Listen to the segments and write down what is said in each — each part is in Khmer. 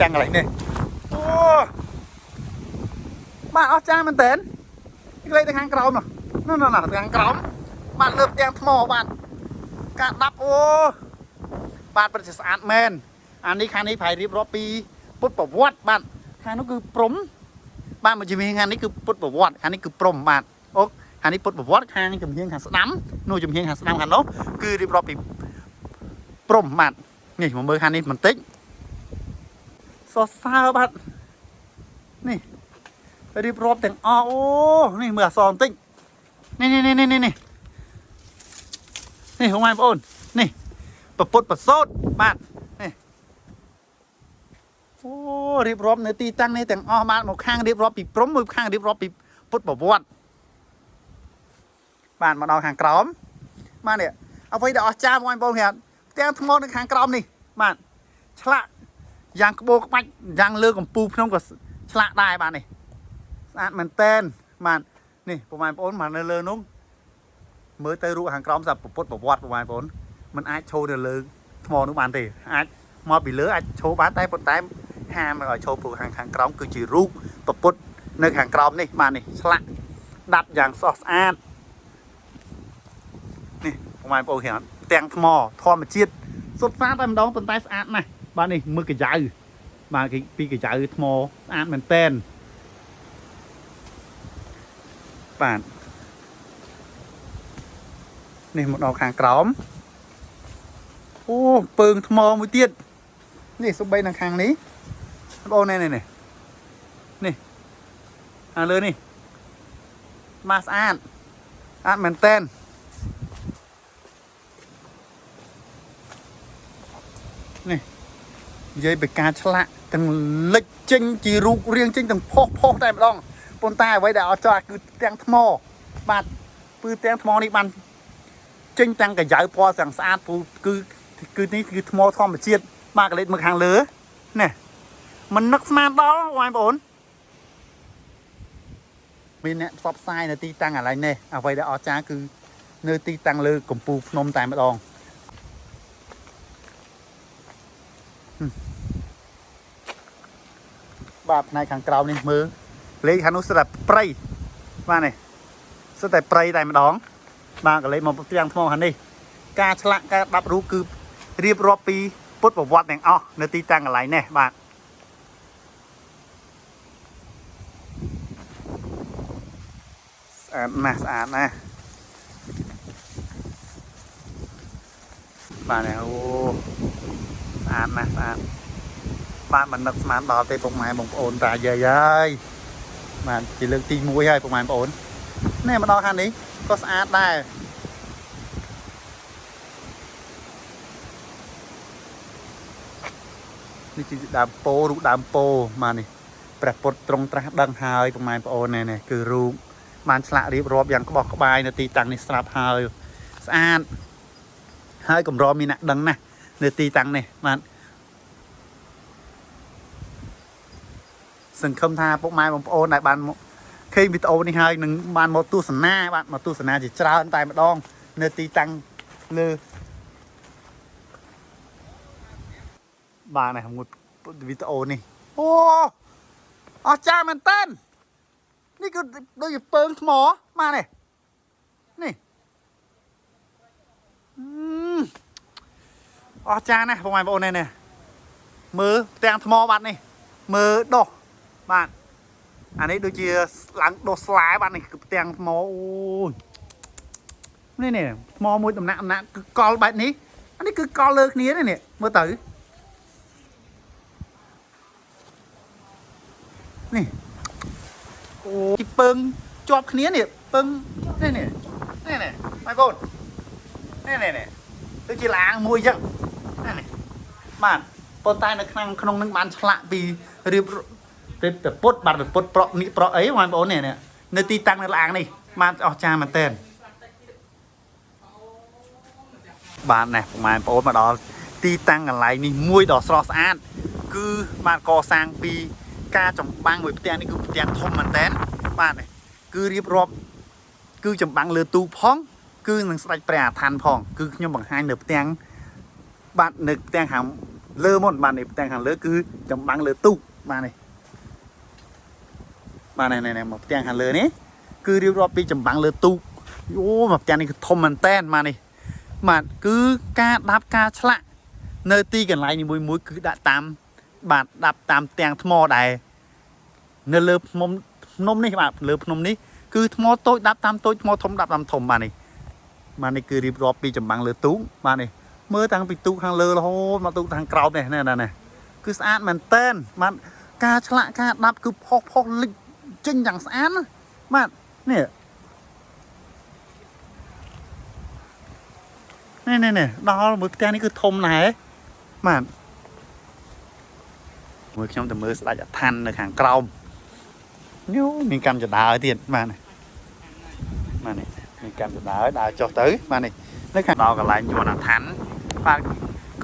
ទាំងកន្លែងនេះអូបាទអស្ចារ្យមែនតើក្លេកទៅខាងក្រោមនោះនោះនោះទៅខាងក្រោមបាទលើផ្ទាំងថ្មបាទការដាប់អូបាទពិតជាស្អាតមែនអានេះខាងនេះប្រហែលរៀបរាប់ពីពុទ្ធប្រវត្តិបាទខាងនោះគឺព្រំបាទមកជំនាញខាងនេះគឺពុទ្ធប្រវត្តិខាងនេះគឺព្រំបាទអូខាងនេះពុទ្ធប្រវត្តិខាងជំនាញខាងស្ដាំនោះជំនាញខាងស្ដាំខាងនោះគឺរៀបរាប់ពីព្រំបាទនេះមកមើលខាងនេះបន្តិចសរសើរបាទនេះរៀបរាប់ទាំងអស់អូនេះមើលអក្សរបន្តិចនេះនេះនេះនេះនេះនេះបងប្អូននេះពពុទ្ធប្រសូតបាទនេះអូរៀបរាប់នៅទីតាំងនេះទាំងអស់បាទមកខាងរៀបរាប់ពីព្រំមួយខាងរៀបរាប់ពីពុទ្ធប្រវត្តិបាទមកដល់ខាងក្រោមបាទនេះអ្វីដែលអស្ចារ្យបងប្អូនគេផ្ទាំងថ្មនៅខាងក្រោមនេះបាទឆ្លាក់យ៉ាងក្បូរក្បាច់យ៉ាងលើកំពូលភ្នំក៏ឆ្លាក់ដែរបាទនេះស្អាតមែនតែនបាទនេះបងប្អូនមកនៅលើនោះមើលទៅរូបខាងក្រោមសាពុទ្ធប្រវត្តិបងប្អូនมันអាចឈរនៅលើថ្មនោះបានទេអាចមកពីលើអាចឈរបានតែប៉ុន្តែហាមឲ្យឈរព្រោះខាងក្រោមគឺជារូបពុទ្ធនៅខាងក្រោមនេះបាទនេះឆ្លាក់ដាប់យ៉ាងស្រស់ស្អាតនេះបងប្អូនឃើញអត់ផ្ទាំងថ្មធម្មជាតិសុទ្ធសាធតែម្ដងប៉ុន្តែស្អាតណាស់បាទនេះមើលកាយ៉ៅបាទគេពីកាយ៉ៅថ្មស្អាតមែនតែនបាទនេះមកដល់ខាងក្រោមអូពើងថ្មមួយទៀតនេះសំបីនៅខាងនេះបងប្អូននេះនេះនេះនេះខាងលើនេះបាទស្អាតស្អាតមែនតែននេះនិយាយពីការឆ្លាក់ទាំងលិចចេញជារូបរាងចេញទាំងផុសផុសតែម្ដងប៉ុន្តែអ្វីដែលអត់ចោះគឺទាំងថ្មបាទពឺទាំងថ្មនេះបានចេញទាំងកាយ៉ៅពណ៌ទាំងស្អាតពូគឺគឺនេះគឺថ្មធម្មជាតិបាទកលេចមើលខាងលើនេះមិននឹកស្មានដល់បងប្អូនមានអ្នកផ្សព្វផ្សាយនៅទីតាំងកន្លែងនេះអ្វីដែលអស្ចារ្យគឺនៅទីតាំងលើកំពូលភ្នំតែម្ដងបាទផ្នែកខាងក្រោមនេះមើលលេខខាងនោះសុទ្ធតែព្រៃបាទនេះសុទ្ធតែព្រៃតែម្ដងបាទក៏លេខមកទាំងថ្មខាងនេះការឆ្លាក់ការដាប់រូបគឺរៀបរាប់ពីពុទ្ធប្រវត្តិទាំងអស់នៅទីតាំងកន្លែងនេះបាទស្អាតណាស់ស្អាតណាស់បាទនេះអូស្អាតណាស់ស្អាតបាទមិននឹកស្មានដល់ទេពុកម៉ែបងប្អូនតាយាយហើយបាទជាលើកទី1ហើយពុកម៉ែបងប្អូននេះមកដល់ខាងនេះក៏ស្អាតដែរនេះជាដើមពោរូបដើមពោបាទនេះព្រះពុទ្ធទ្រង់ត្រាស់ដឹងហើយពុកម៉ែបងប្អូននេះនេះគឺរូបបានឆ្លាក់រៀបរាប់យ៉ាងក្បោះក្បាយនៅទីតាំងនេះស្រាប់ហើយស្អាតហើយកម្រមានអ្នកដឹងណាស់នៅទីតាំងនេះបាទសង្ឃឹមថាពុកម៉ែបងប្អូនដែលបានមកឃើញវីដេអូនេះហើយនឹងបានមកទស្សនាបាទមកទស្សនាជាច្រើនតែម្ដងនៅទីតាំងលើបាទនេះមួយវីដេអូនេះអូអស្ចារ្យមែនតើនេះគឺដូចជាពើងថ្មបាទនេះនេះអស្ចារ្យណាស់បងប្អូននេះនេះមើលផ្ទាំងថ្មបាទនេះមើលដោះបាទអានេះដូចជាឡើងដោះស្លែបាទនេះគឺផ្ទាំងថ្មអូយនេះនេះថ្មមួយដំណាក់ដំណាក់គឺកលបែបនេះអានេះគឺកលលើគ្នានេះមើលទៅនេះអូជីពើងជាប់គ្នានេះពើងនេះនេះនេះនេះបងប្អូននេះនេះនេះដូចជាលាងមួយអញ្ចឹងនេះនេះបាទប៉ុន្តែនៅក្នុងក្នុងនឹងបានឆ្លាក់ពីរៀបពីពុទ្ធបាទពុទ្ធប្រក់នេះប្រក់អីបងប្អូននេះនេះនៅទីតាំងនៅលាងនេះបានអស្ចារ្យមែនទែនបាទនេះបងប្អូនមកដល់ទីតាំងកន្លែងនេះមួយដ៏ស្រស់ស្អាតគឺបានកសាងពីការចម្បាំងមួយផ្ទាំងនេះគឺផ្ទាំងធំមែនទែនបាទនេះគឺរៀបរាប់គឺចម្បាំងលើទូផងគឺនឹងស្ដេចព្រះអាឋានផងគឺខ្ញុំបង្ហាញនៅផ្ទាំងបាទនៅផ្ទាំងខាង លើមុនបាទនេះផ្ទាំងខាងលើគឺចម្បាំងលើទូកបាទនេះបាទនេះនេះមកផ្ទាំងខាងលើនេះគឺរៀបរាប់ពីចម្បាំងលើទូកអូមកផ្ទាំងនេះគឺធំមែនតែនបាទនេះបាទគឺការដាប់ការឆ្លាក់នៅទីកន្លែងនីមួយៗគឺដាក់តាមបាទដាប់តាមផ្ទាំងថ្មដែរនៅលើភ្នំភ្នំនេះបាទលើភ្នំនេះគឺថ្មតូចដាប់តាមតូចថ្មធំដាប់តាមធំបាទនេះបាទនេះគឺរៀបរាប់ពីចម្បាំងលើទូកបាទនេះមើលតាំងពីទូកខាងលើរហូតមកទូកខាងក្រោមនេះណាណាគឺស្អាតមែនតែនបាទការឆ្លាក់ការដាប់គឺផុសផុសលិចចេញយ៉ាងស្អាតណាបាទនេះនេះនេះនេះដល់មួយផ្ទះនេះគឺធំណាស់បាទមួយខ្ញុំទៅមើលស្ដេចអឋាននៅខាងក្រោមញូមានកម្មចដើទៀតបាទបាទនេះមានកម្មចដើដើរចុះទៅបាទនេះនៅខាងដល់កន្លែងយន្តអឋានបាទ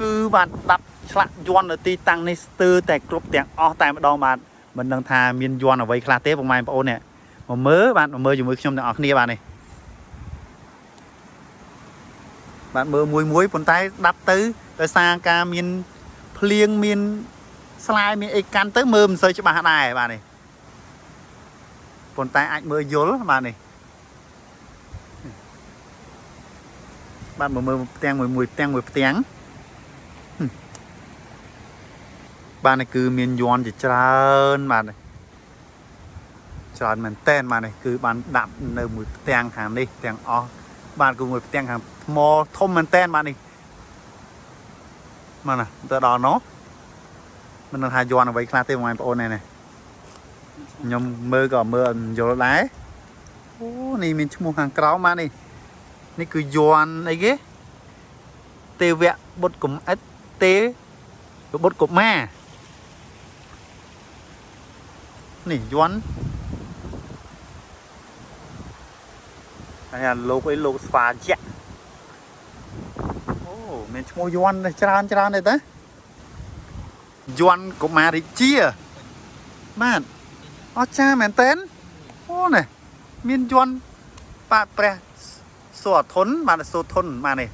គឺបាទដាប់ឆ្លាក់យន្តនៅទីតាំងនេះស្ទើរតែគ្រប់ទាំងអស់តែម្ដងបាទមិនដឹងថាមានយន្តអ្វីខ្លះទេពុកម៉ែបងប្អូននេះមកមើលបាទមកមើលជាមួយខ្ញុំទាំងអស់គ្នាបាទនេះបាទមើលមួយមួយប៉ុន្តែដាប់ទៅដោយសារការមានភ្លៀងមានស្លែមានអីកាន់ទៅមើលមិនសូវច្បាស់ដែរបាទនេះប៉ុន្តែអាចមើលយល់បាទនេះបាទមកមើលផ្ទាំងមួយមួយផ្ទាំងមួយផ្ទាំងបាទនេះគឺមានយន្តជាច្រើនបាទនេះច្រើនមែនតែនបាទនេះគឺបានដាក់នៅមួយផ្ទាំងខាងនេះទាំងអស់បាទគឺមួយផ្ទាំងខាងថ្មធំមែនតែនបាទនេះបាទណាទៅដល់នោះមិនដឹងថាយន្តអ្វីខ្លះទេបងប្អូននេះនេះខ្ញុំមើលក៏មើលអត់យល់ដែរអូនេះមានឈ្មោះខាងក្រោមបាទនេះនេះគឺយន្តអីគេទេវៈបុត្រកំអិតទេវបុត្រកុមារនេះយន្តហើយអាលោកអីលោកស្វាយៈអូមានឈ្មោះយន្តច្រើនច្រើនទេតាយន្តកុមារិជាបាទអស្ចារ្យមែនតើអូនេះមានយន្តបាទព្រះសុអធនបាទសុធនបាទនេះ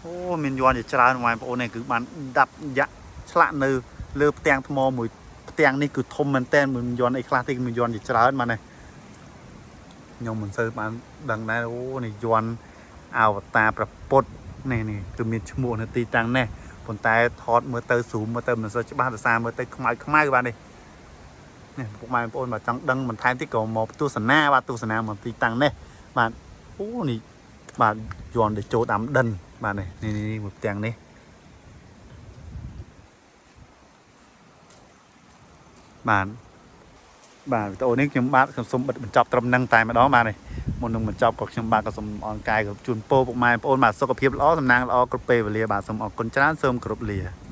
អូមានយន្តជាច្រើនបងប្អូននេះគឺបានដាប់យ៉ាក់ឆ្លាក់នៅលើផ្ទាំងថ្មមួយផ្ទាំងនេះគឺធំមែនតើមានយន្តអីខ្លះទេគឺមានយន្តជាច្រើនបាទនេះខ្ញុំមិនសូវបានដឹងដែរអូនេះយន្តអវតារព្រះពុទ្ធនេះនេះគឺមានឈ្មោះនៅទីតាំងនេះប៉ុន្តែថតមើលទៅស៊ូមមើលទៅមិនសូវច្បាស់ដោយសារមើលទៅខ្មៅខ្មៅបាទនេះនេះពុកម៉ែបងប្អូនបាទចង់ដឹងបន្ថែមតិចក៏មកទស្សនាបាទទស្សនាមកទីតាំងនេះបាទអូនេះបាទយន្តដែលចូលដាំដិនបាទនេះនេះនេះមួយផ្ទាំងនេះបាទបាទវីដេអូនេះខ្ញុំបាទខ្ញុំសូមបិទបញ្ចប់ត្រឹមហ្នឹងតែម្ដងបាទនេះមុននឹងបញ្ចប់ក៏ខ្ញុំបាទក៏សូមអរកាយក៏ជូនពរពុកម៉ែបងប្អូនបាទសុខភាពល្អសំណាងល្អគ្រប់ពេលវេលាបាទសូមអរគុណច្រើនសូមគោរពលា។